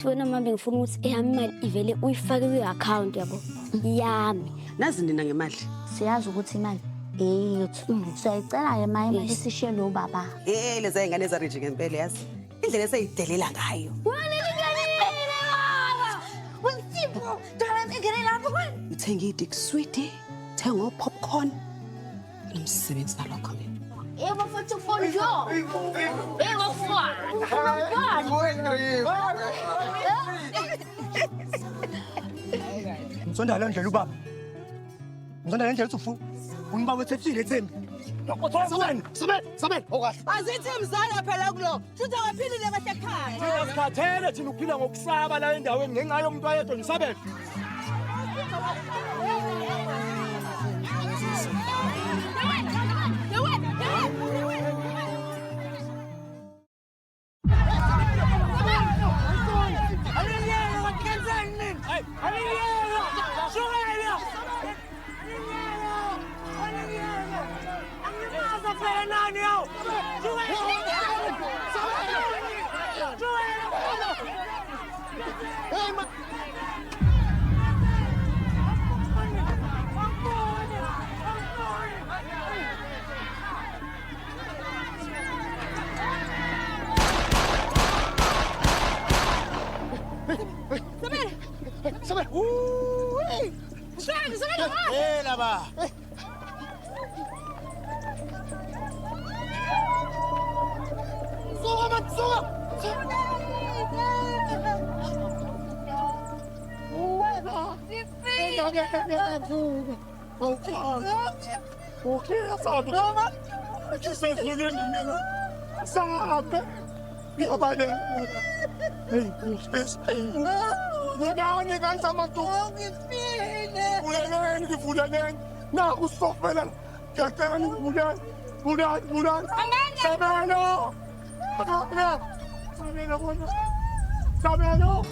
Wena mama ngifuna ukuthi eyami imali ivele uyifake kwi-account yabo yami. Nazi nina ngemali. Siyazi ukuthi imali eyethu. Siyayicela-ke ma imali sishiye lo baba. Eh leza ingane zariji ngempela yazi. Indlela eseyidelela ngayo. Uthenga idik sweet, thenga o-popcorn. Nomsebenzi nalokho mina. Yebo futhi bonjour. Yebo Ngisonda le ndlela ubaba. Ngisonda le ndlela uthi ufuna. Unibaba ethethile Thembi. Sabela, Sabela, Sabela, okahle. Azithi mzala phela kulo. Futhi akaphilile kahle ekhaya. Thina sikhathele thina ukuphila ngokusaba la endaweni ngenxa yomuntu ayedwa ngisabela. Sabela. Eh laba. Suka man, suka. Sabelo!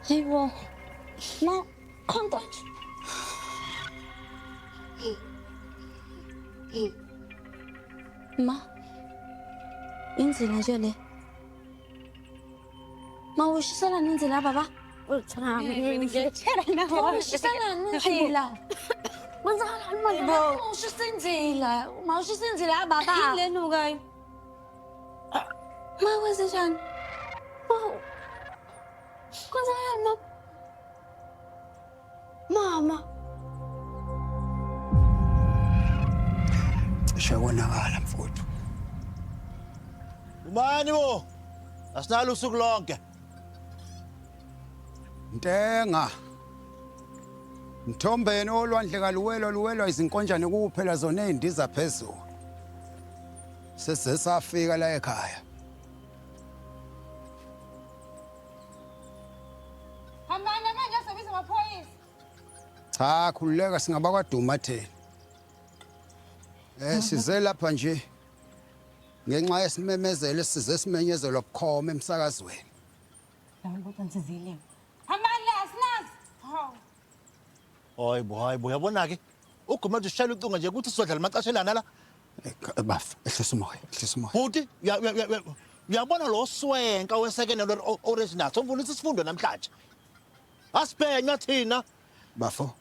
Hayibo. Ma, contact. Ma, inzila nje le. Ma ushisela inzila baba. Ushisela inzila. Kwenzakalani manje? Ma ushisa inzila. Ma ushisa inzila baba. Le nukayo. Ma kwenzenjani? Ma kwenzakalani ma? Mama. Cishe konakala mfowethu. Ubani bo? Asinalo usuku lonke. Ntenga. Mthombeni olwandle kaluwelwa luwelwa izinkonjane kuphela zona ezindiza phezulu. Sese safika la ekhaya. Hambani manje azobiza amaphoyisa. Cha khululeka singabakwaduma thina. Eh size lapha nje ngenxa yesimemezelo esize simenyezelwa bukhoma emsakazweni. Hambani la asinazi. Hawu. Hayibo hayibo uyabona ke? Ugumede ushayela ucingo nje ukuthi sizodlala amacashelana la. Baf, ehlisa umoya, ehlisa umoya. Bhuti uyabona lo swenka wesekene lo original sofuna isifundo namhlanje. Asibhenywa thina. Bafo.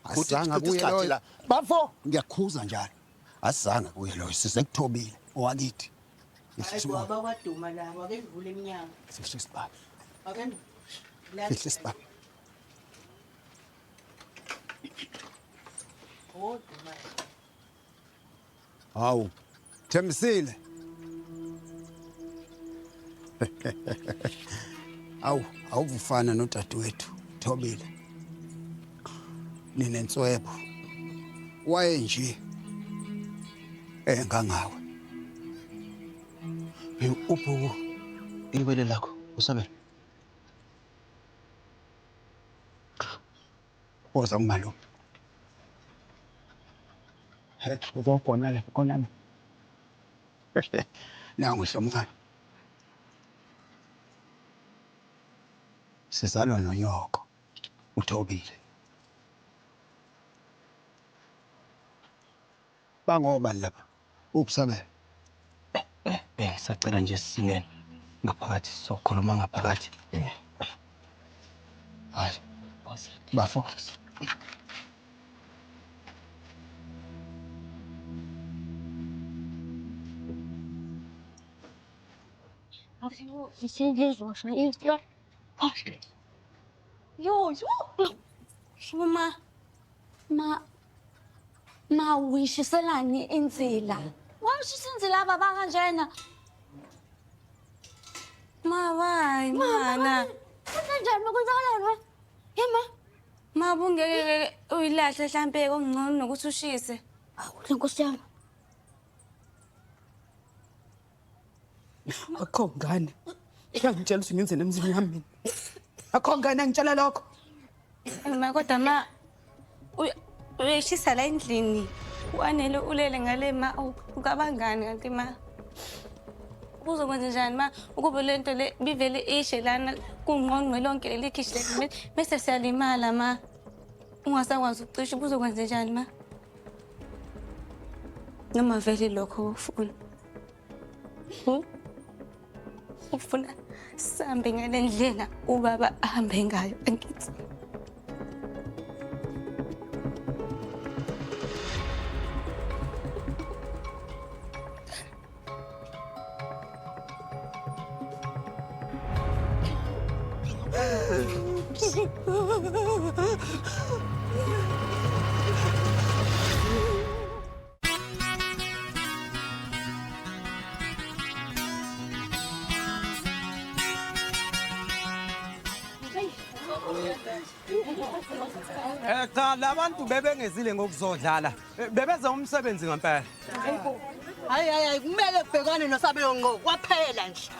Bhuti, Asizange chitha kuye isikhathi loyo. la. Bafo. Ngiyakhuza njalo. Asizange kuye loyo size kuthobile owakithi. Ehlisa umoya. Abakwaduma labo ake ngivule iminyango. Ehlisa isibaba. Ake Ehlisa isibaba. Oduma. Hawu. Thembisile. Awu, awuvufana nodadewethu Thobile. Ninenswebo. Waye nje engangawe. Hey, uphi iwele lakho usabela? Woza kumalume. He, uzogona le khona. Nangu hlomncane. Sizalwa nonyoko uThobile. Bangobani lapha? Uphi Sabelo? Bengisacela nje singene ngaphakathi sokhuluma ngaphakathi. Hayi. Bafo. Yo, yo. Ma, ma, ma uyishiselani insila? Wawushisa insila baba kanjena? Ma why mana? Kanjani kwenzakalani wena? Hey ma. Ma bungeke uyilahle mhlambe okungcono nokuthi ushise. Awu nkosi yami. Akho ngane. Uyangitshela ukuthi ngenzeni emzini wami mina. Akho ngane angitshela lokho. Ma kodwa ma uyishisa la endlini. Uanele ulele ngale ma ukabangani kanti ma. Kuzokwenza njani ma ukube lento le bivele ishe lana kungqongqe lonke leli khishi le bese siyalimala ma. Ungasakwazi ukucisha kuzokwenza njani ma? Noma vele lokho ufuna. Ufuna sihambe ngale ndlela ubaba ahambe ngayo angithi. Cha labantu bebengezile ngokuzodlala bebeza umsebenzi ngempela. Hayi hayi hayi kumele kubhekane noSabelo ngqo kwaphela nje.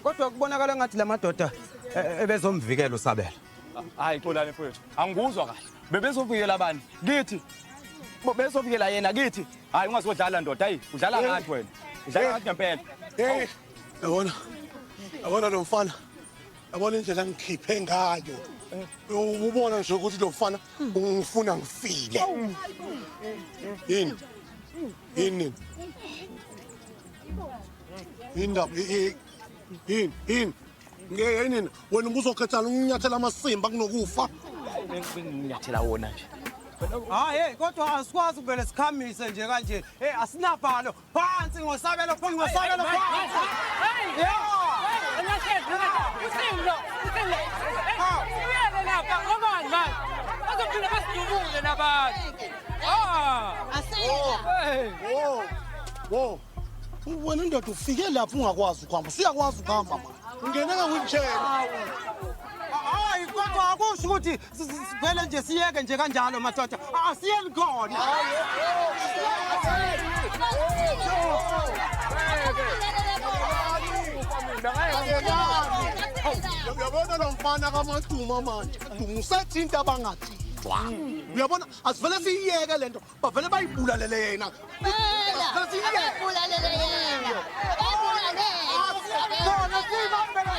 Kodwa kubonakala ngathi lamadoda ebezomvikela uSabelo. Hayi Xolani mfowethu, angikuzwa kahle. Bebezovikela abani? Kithi. Bezovikela yena kithi. Hayi ungazodlala ndoda, hayi udlala ngathi wena. Udlala ngathi ngempela. Hey, yabona. Yabona lo mfana. Yabona indlela ngikhiphe ngayo. Ubona nje ukuthi lo mfana ungifuna ngifile. Yini? Yini? Indaba yini? Yini? Ngeke wena ubuzokhetha unyathela amasimba kunokufa. Benginyathela wona nje. Hayi kodwa asikwazi ukuvele sikhamise nje kanje. Hey asinabhalo. Phansi ngoSabelo, phansi ngoSabelo phansi. Yeah. Wo. Wena ndoda ufike lapho ungakwazi ukuhamba. Usuyakwazi ukuhamba manje. Ungene nge-wheelchair. Hayi kodwa akusho ukuthi sivele nje siyeke nje kanjalo madoda. Asiyeni khona. Uyabona lo mfana kaMaduma manje. Usethinta abangathintwa. Uyabona asivele siyiyeke lento. Bavele bayibulalele yena. Bayibulalele yena. Bayibulalele. Khona sibambele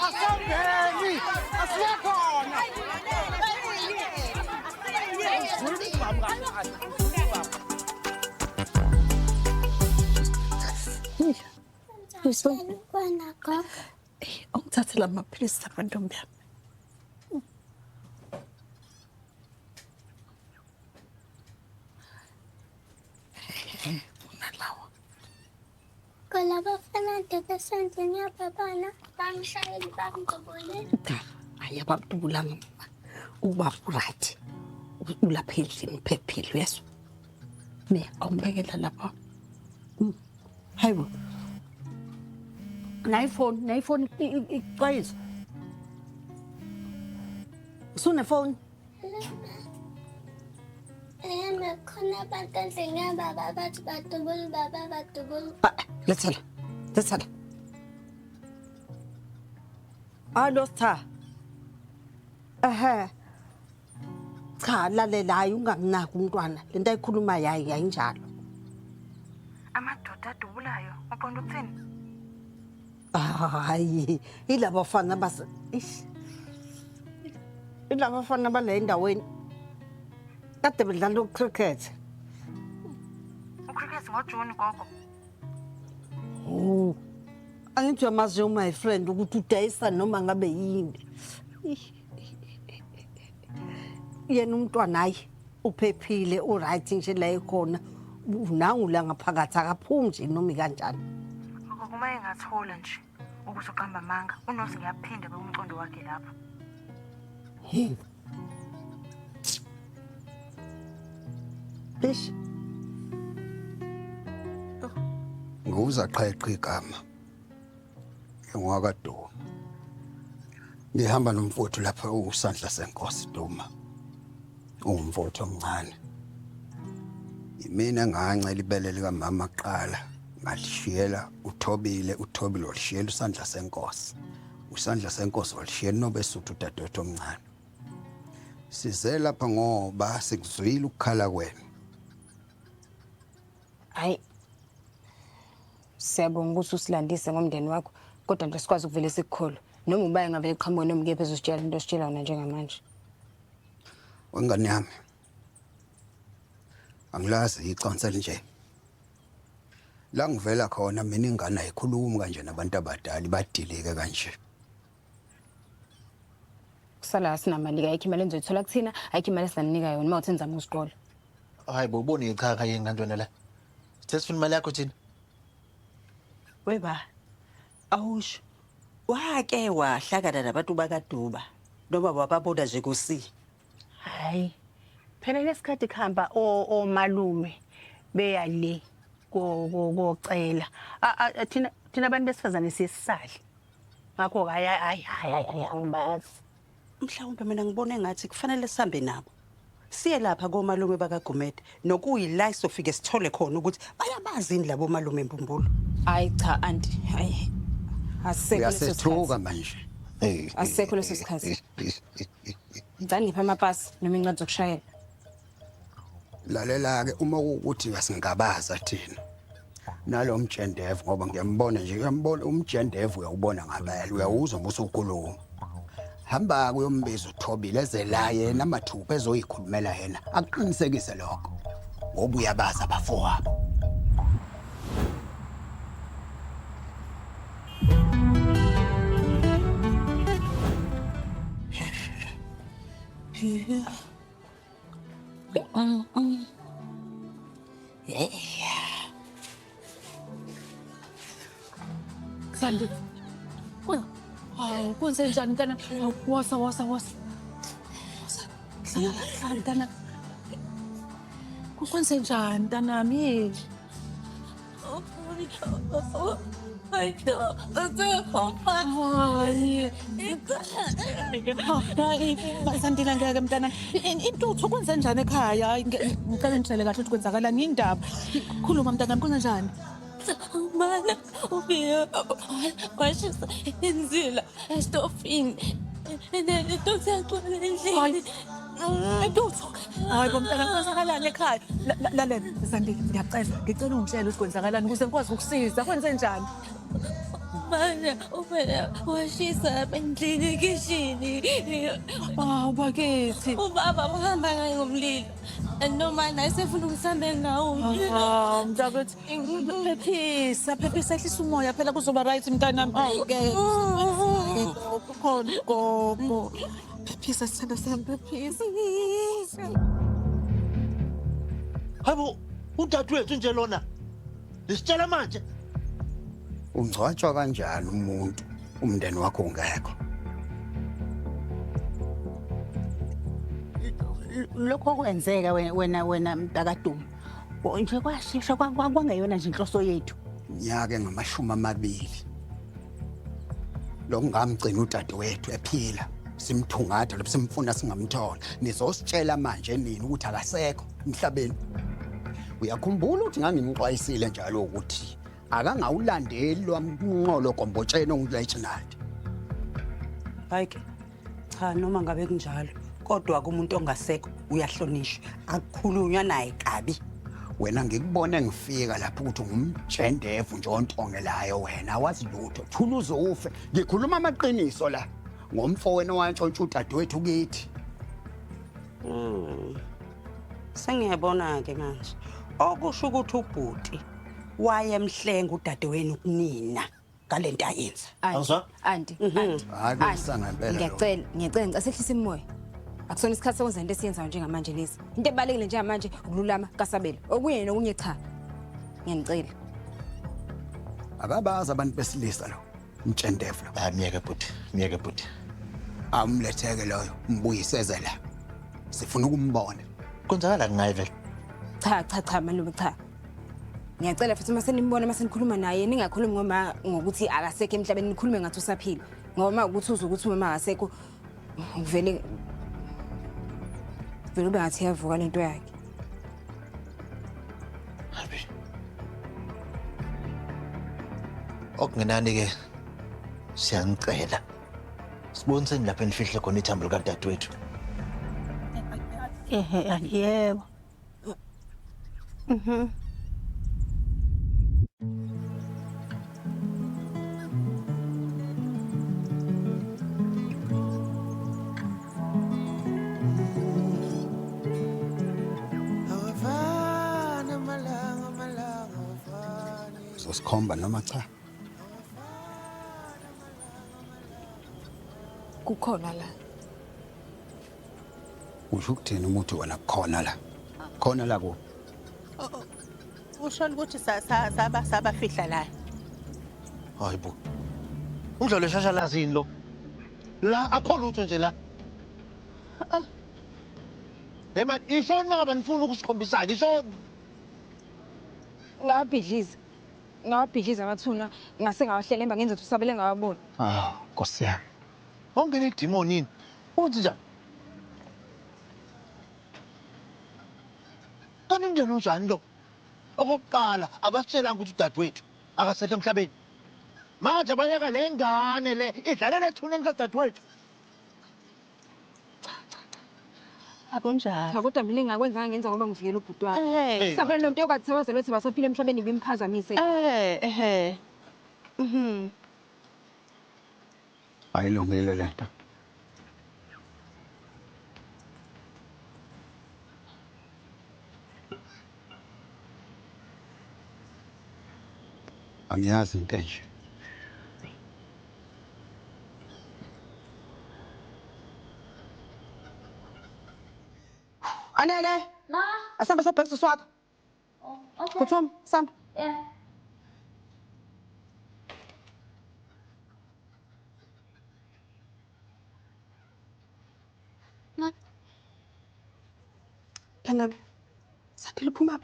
Asambeni. Asiye khona. Ungithathela amaphilisi amantombi yami. Unalawa. Kodwa abafana besendlini yababana bangishayeli bangidubule. Hayi, abakudubulanga mama. Ubaba uright. Ulapha endlini uphephile, uyezwa? Ne, awumbekela lapha. Hayibo. Nayi phone ixwayisa. Usunefoni? Ema khona abantu endlini yababa bathi badubula ubaba badubula. Lethela. Lethela. Alo Sitha. Ehhe. Cha, lalela, hayi ungamnaki umntwana. Lento ayikhuluma yayi ayinjalo. Amadoda adubulayo, uqonda ukuthini? Hayi, ilaba bafana bas. Ish. Ilaba bafana bale endaweni. Kade bedlala ucricket. Ucricket ngoJune gogo. Oh. Angithi uyamazi my friend ukuthi udayisa noma ngabe yini. Yena umntwana hayi uphephile, uright nje la ekhona. Nangu la ngaphakathi akaphumi nje noma kanjani. Gogo uma engathola nje ukuthi uqamba amanga, uNosi ngiyaphinda bekumcondo wakhe lapho. Eish. Nguza qheqhe igama. NgingowakaDuma. Ngihamba nomfowethu lapha usandla senkosi Duma. Ungumfowethu omncane. Imina ngancela ibele likamama kuqala, ngalishiyela uThobile, uThobile walishiyela usandla senkosi. Usandla senkosi walishiyela noBesuthu udadewethu omncane. Size lapha ngoba sikuzwile ukukhala kwenu. Hayi. Siyabonga ukuthi usilandise ngomndeni wakho, kodwa nje sikwazi ukuvele sikukholwa. Noma ubaye ngavele qhamuke noma kephi ezositshela into ositshela yona njengamanje. Wengane yami. Angilazi iconsa nje. La ngivela khona mina ingane ayikhulumi kanje nabantu abadala badilike kanje. Kusala asinamali ayikho imali engizoyithola kuthina, ayikho imali esinganika yona uma uthi nizama ukusiqola. Hayi bo, ubone ichaka yini ngantwana la. Sithe sifuna imali yakho thina. Weba, awusho. Wake wahlakana nabantu bakaDuba noma wababona nje kusi. Hayi. Phela lesikhathi kuhamba omalume beya le kocela. Thina abantu besifazane siyesisale. Ngakho hayi hayi hayi angibazi. Mhlawumbe mina ngibone ngathi kufanele sihambe nabo. Siye lapha komalume bakaGumede nokuyila sofike sithole khona ukuthi bayabazi yini labo malume Mbumbulu. Hayi cha anti, hayi. Asisekho leso sikhathi. Uyasethuka manje. Asisekho leso sikhathi. Ngicela ngiphe amapasi noma incwadi zokushayela. Lalela ke uma ukuthi asingabaza thina. Nalo mjendevu ngoba ngiyambona nje, uyambona umjendevu uyawubona ngabele, uyawuzwa musukhuluma. Hamba kuyombiza uThobile eze la yena amathupha ezoyikhulumela yena. Akuqinisekise lokho. Ngoba uyabaza abafowabo. Sandi. Hawu, kwenzenjani mntana? Woza, woza, woza. Hlala, hlala mntana. Kwenzenjani mntanami? Sandile ngeke mntana. Intuthu kwenzenjani ekhaya? Ngicela ngitshele kahle ukuthi kwenzakalani indaba. Khuluma mntanami kwenzenjani? Mana ufike washisa inzila esitofini. And then intuthu yagcwala endlini. Intuthu. Hayi bo mntana kwenzakalani ekhaya? Lalela Sandile ngiyacela, ngicela ungitshele ukuthi kwenzakalani ukuze ngikwazi ukukusiza. Kwenzenjani? Mana ufike washisa lapha endlini ekhishini. Hawu bakithi. Ubaba uhamba ngaye ngomlilo. Noma naye sefuna ukusambe ngawo umlilo. Ah, mntakwethu. Phephisa, phephisa, ehlisa umoya phela kuzoba right mntanami. Hawu ke. Khona gogo. Phephisa sithando sami, phephisa. Hayibo, udadewethu nje lona. Lisitshela manje. Ungcwatshwa kanjani umuntu umndeni wakho ungekho? Lokho kwenzeka wena mntakaDuma. Nje kwashesha kwangeyona nje inhloso yethu. Nyaka engama-20. Lokungamgcina udadewethu ephila. Simthungatha lapho simfuna singamthola. Nizositshela manje nini ukuthi akasekho emhlabeni. Uyakhumbula ukuthi ngangimxwayisile njalo ukuthi akangawulandeli lwamnqolo gombotsheni onguLeginald. Hayi ke, cha noma ngabe kunjalo, kodwa kumuntu ongasekho uyahlonishwa, akukhulunywa naye kabi. Wena ngikubone ngifika lapho ukuthi ungumjendevu nje ontongelayo wena, awazi lutho. Thula uze ufe. Ngikhuluma amaqiniso la. Ngomfo wena owantshontsha udadewethu kithi. Sengiyabona-ke manje. Okusho ukuthi ubhuti wayemhlenga udadewenu kunina ngalento ayenza. Anti, anti. Hayi kuyisa ngempela. Ngiyacela, ngiyacela ngicela sehlise imoya. Akusona isikhathi sokwenza into esiyenzayo njengamanje lesi. Into ebalekile njengamanje ukululama kaSabelo. Okunye nokunye cha. Ngiyanicela. Akabazi abantu besilisa lo. Mtshendevu lo. Hayi myeke bhuti, myeke bhuti. Amletheke loyo, mbuyiseze la. Sifuna ukumbona. Kwenzakala ngaye vele? Cha cha cha malume cha. Ngiyacela futhi uma senimbona uma senikhuluma naye ningakhulumi ngoma ngokuthi akasekho emhlabeni, nikhulume ngathi usaphila. Ngoba ukuthi uzwe ukuthi umama akasekho vele vele ube ngathi iyavuka lento yakhe. Habi. Okungenani ke siyanicela. Siboniseni lapha enifihle khona ithambo likadadewethu. Ehe, yebo. Mhm. Uzosikhomba noma cha? Kukhona la. Usho ukuthini umuthi wena kukhona la? Khona la ku. Usho ukuthi saba sabafihla la. Hayibo. Umdlalo eshashalazini lo. La akho lutho nje la. Hey man, isho noma nifuna ukusikhombisa, isho. Ngabhidliza. Ngabhidliza amathuna ngase ngawahlela emba ngenza ukuthi usabele ngawabona. Ah, Nkosi yami. Ongena idemon yini? Uthi njani? Kanti umndeni unjani lo? Okokuqala abasitshelanga ukuthi udadewethu akasekho emhlabeni. Manje bayeka le ngane le idlalela ethuneni kadadewethu. Akunjalo. Cha kodwa mina engakwenzanga ngenza ngoba ngivikela ubhuti wami. Eh. Sabele nonto yokathi wazalwa ukuthi basaphila emhlabeni ibimphazamisa. Eh, ehe. Mhm. Ayilungile lento. Angiyazi into enje. Anele. Ma. Asambe sobheka usisi wakho. Okay. Phuthuma, samba. Yeah. Ma. Mntanami, Sandile phuma.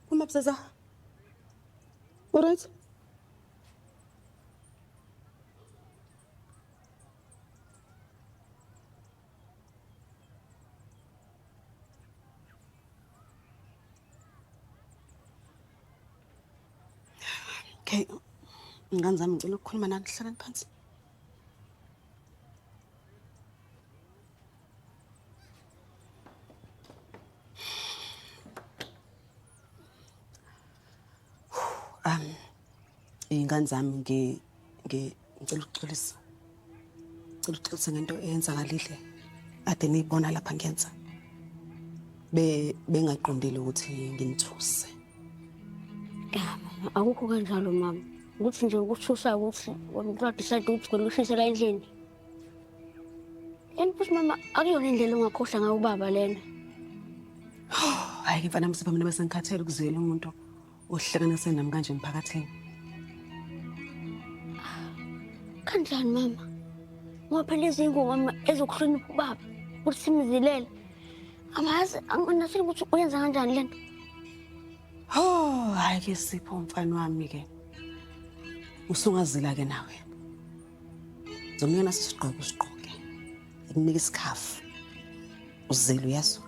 Phuma mzaza. Alright? Okay. Ngane zami ngicela ukukhuluma nani, hlalani phansi. Iy'ngane zami ngicela ukuxolisa. Ngicela ukuxolisa ngento eyenzakalile ade niyibona lapha ngenza. Bengaqondile ukuthi nginithuse. Ya mama, akukho kanjalo mama. Ukuthi nje ukuthusa ukuthi wena decide ukuthi wena ushisela endlini. And futhi mama, akuyona indlela ongakhohlwa ngayo ubaba lena. Hhayi ke mfana msipha mina bese ngikhathele ukuzwela umuntu ohlukanise nami kanje emphakathini. Kanjani mama? Ngoba phela izingoma mama ezokuhlonipha ubaba, ukuthi simzilele. Angazi anginasile ukuthi uyenza kanjani lento. Oh, hayi ke Sipho mfana wami ke. Usungazila ke nawe. Zomyona sisigqoko usigqoke. Ngikunike isikhafu. Uzile uyezwa.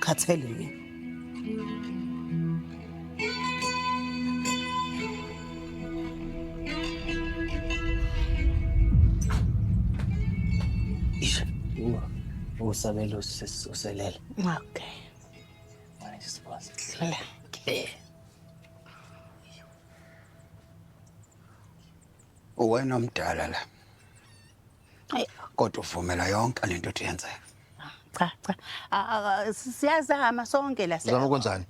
Khathele mina. Usabelo uselele. Okay. Lala. Uwena omdala la. Kodwa uvumela yonke lento ethi yenzeka. Cha cha. Siyazama sonke la. Uzama ukwenzani?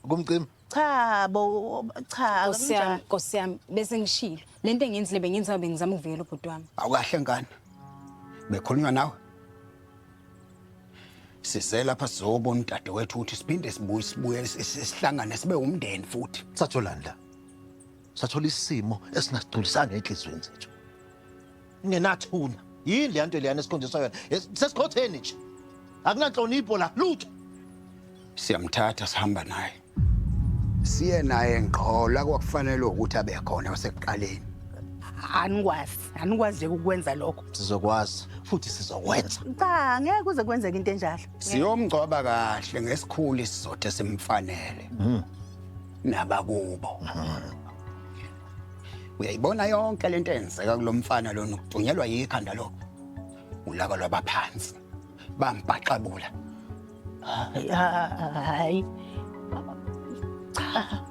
Ukumcima? Cha bo cha. Nkosi yami, Nkosi yami, bese ngishilo. Lento engiyenzile bengiyenza bengizama ukuvikela ubhuti wami. Awukahle ngane. Bekhulunywa nawe. Size lapha sizobona udadewethu ukuthi siphinde sibuye sibuye sihlangane sibe umndeni futhi. Satholani la? Sathola isimo esingasigculisanga enhliziyweni zethu. Ingenathuna. Yini le nto leyana esikhonjiswa yona? Sesikhotheni nje. Akunanhlonipho la, lutho. Siyamthatha sihamba naye. Siye naye ngqo la kwakufanele ukuthi abe khona wasekuqaleni. Anikwazi, anikwazi ukwenza lokho. Sizokwazi futhi sizokwenza. Cha, ngeke kuze kwenzeke into enjalo. Siyomgcwaba kahle ngesikhulu isizotho simfanele. Nabakubo. Uyayibona yonke lento eyenzeka kulomfana lona ukudunyelwa yikhanda lokho. Ulaka lwabaphansi. Bambhaxabula. Hayi. Cha.